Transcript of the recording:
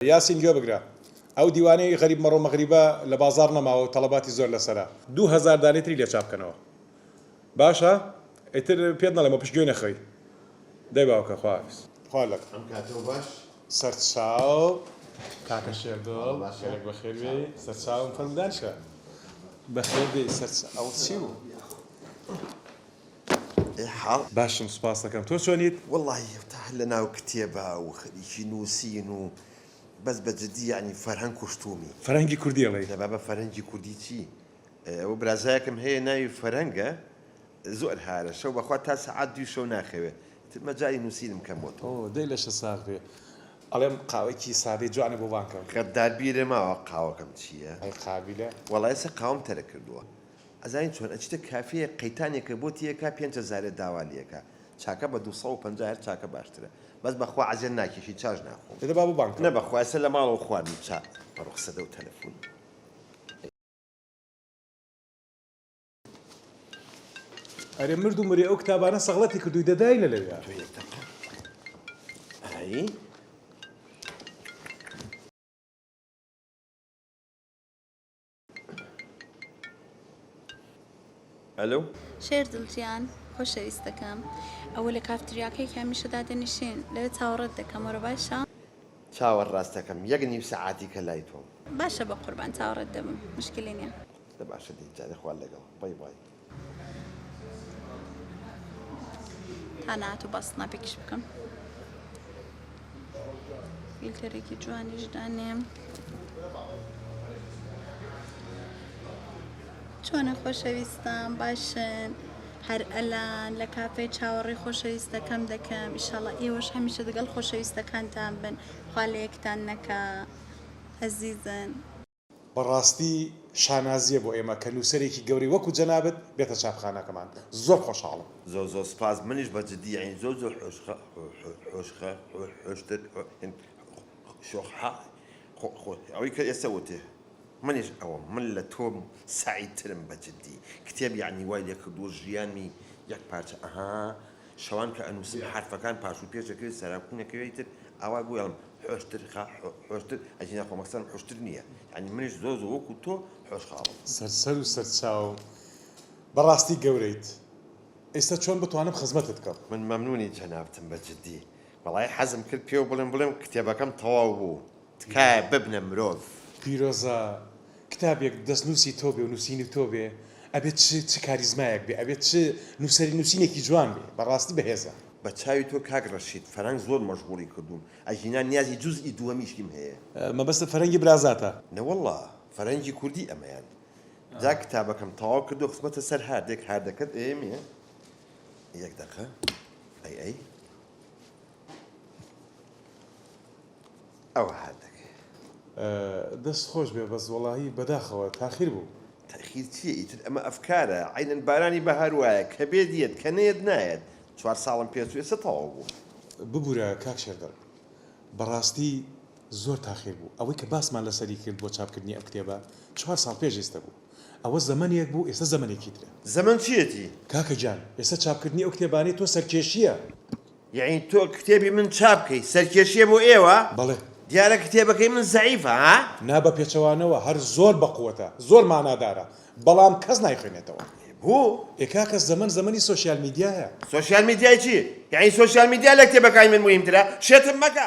یاسین گوێ بگرە ئەو دیوانەی غەریب مەڕۆ مەغریبە لە بازاڕ نەماوە و تەڵەباتی زۆر لەسەرە 2000 دانەی تری لێ چاپ کەنەوە باشە ئیتر پێت نەڵێمەوە پشت گوێ نەخەی دەی باوکە خواحافیز. خوا لەگەڵ. ئەم کاتەو باش. سەرچاو کاکە شێردڵ باشە گەلەک بەخێر بێی سەرچاوم فەرموو دانیشە بەخێر بێی سەرچ ئەوە چی بوو؟ ئێ حاڵ؟ باشم سوپاس دەکەم تۆ چۆنیت؟ وەڵاهی تا هەر لەناو کتێبا و خەریکی نووسین و بەس بە جدی یەعنی فەرهەنگ کوشتوومی. فەرهەنگی کوردی ئەڵێی؟ نە بابە فەرهەنگی کوردی چی؟ ئەوە برازایەکم هەیە ناوی فەرهەنگە زۆر هارە شەو بەخوا تا سەعات دووی شەو ناخەوێ ئیتر مەجالی نووسینم کەم بۆتەوە. ئۆ دەی لەشت ساغ بێ ئەڵێم قاوەیەکی سادەی جوانە بۆ بانگ کەم. غەدار بیرێ ماوە قاوەکەم چییە؟ ئەی قابیلە. وەڵا ئێستا قاوەم تەرک کردووە. ئەزانی چۆن ئەچیتە کافێیەک قەیتانێکە بۆ تێکا پێنج هەزارێ داوا لێکا چاکە بە 250 هەر چاکە باشترە بەس بەخوا عەزێت ناکێشی چاش ناخۆم. دە با بۆ بانگ کەم. نە بەخوا ئێستا لە ماڵەوە خواردنم چا بە ڕوخسەدە و تەلەفون. ئەرێ مرد و مرێ ئەو کتابانە سەغڵەتی کردووی دە داینە لەویا. تۆ یەک دەقە ئای. ئەلۆ. شێردڵ گیان خۆشەویستەکەم ئەوە لە کافتریاکەی کە هەمیشە دادەنیشین لەوێ چاوەڕێت دەکەم وەرە باشە؟ چاوەڕ ڕاستەکەم یەک نیو سەعاتی کە لای تۆم. باشە بەقوربان چاوەڕێت دەبم مشکلی نیە. دە باشە دەی جارێ خوا لەگەڵ بای بای. تا نەهاتوو با سناپێکیش بکەم فیلتەرێکی جوانیش دانێم چۆنە خۆشەویستان باشن هەر ئەلان لە کافێ چاوەڕێی خۆشەویستەکەم دەکەم ئیشەڵا ئێوەش هەمیشە دەگەڵ خۆشەویستەکانتان بن خوا لە یەکتان نەکا ئەزیزن. بەڕاستی شانازیە بۆ ئێمە کە نوسەرێکی گەورەی وەکو جەنابت بێتە چاپخانەکەمان زۆر خۆشحاڵم. زۆر زۆر سپاس منیش بە جدی یەعنی زۆر زۆر حۆشخە حۆشخە حۆشتر شۆخحە خۆ خۆ ئەوەی کە ئێستا وتێ منیش ئەوەم من لە تۆ سەعیدترم بە جدی کتێب یەعنی وای لێ کردووە ژیانمی یەک پارچە ئەها شەوان کە ئەنووسم حەرفەکان پاش و پێش ئەکەوێ سەراکوون ئەکەوێ ئیتر ئاوا بۆی ئەڵێم حۆشتر خا حۆشتر ئەگینا خۆ مەقسەدم حوشتر نییە یانی منیش زۆر زۆر وەکوو تۆ حۆش خاڵم. سەر سەر و سەر چاو بەڕاستی گەورەیت ئیستا چۆن بتوانم خزمەتت کەم. من مەمنونی جەنابتم بە جدی وەڵایی حەزم کرد پێو بڵێم بڵێم کتێبەکەم تەواو بوو تکایە ببنە مرۆڤ. پیرۆزە کتابێک دەستنووسی تۆ بێ و نووسینی تۆ بێ ئەبێ چ چ کاریزمایەک بێ ئەبێ چ نووسەری نووسینێکی جوان بێ بەڕاستی بەهێزە. بە چاوی تۆ کاک ڕەشید فەرەنگ زۆر مەشغوڵی کردووم ئەگینا نیازی جوزئی دووەمیشیم هەیە. مەبەستت فەرەنگی برازاتە؟ نەوەڵا فەرەنگی کوردی ئەمەیان. جا کتابەکەم تەواو کردو خستمەتە سەر هاردێک هاردەکەت ئەیەمێ یەک دەقە ئەی ئەی. ئەوە هاردەکەی. دەست خۆش بێ بەس وەڵاهی بەداخەوە تاخیر بوو. تاخیر چیە ئیتر ئەمە ئەفکارە عەینەن بارانی بەهار وایە کە بێت یەت کە نەیەت نایەت چوار ساڵم پێچوو ئێستا تەواو بوو. ببورە کاک شێردڵ بەڕاستی زۆر تاخیر بوو ئەوەی کە باسمان لەسەری کرد بۆ چاپکردنی ئەم کتێبە چوار ساڵ پێش ئیستە بوو ئەوە زەمەنێک بوو ئێستا زەمەنێکی ترە. زەمەن چیەتی؟ کاکە گیان ئێستا چاپکردنی ئەو کتێبانەی تۆ سەرکێشیە. یەعنی تۆ کتێبی من چاپ کەی سەرکێشیە بۆ ئێوە؟ بەڵێ. دیارە کتێبەکەی من زەعیفە ها؟ نا بە پێچەوانەوە هەر زۆر بەقوەتە زۆر مانادارە بەڵام کەس نایخوێنێتەوە. ئێ بۆ؟ ئێ کاکە زەمەن زەمەنی سۆشیال میدیایە. سۆشیال میدیای چی؟ یەعنی سۆشیال میدیا لە کتێبەکانی من موهیمترە؟ شێتم مەکە.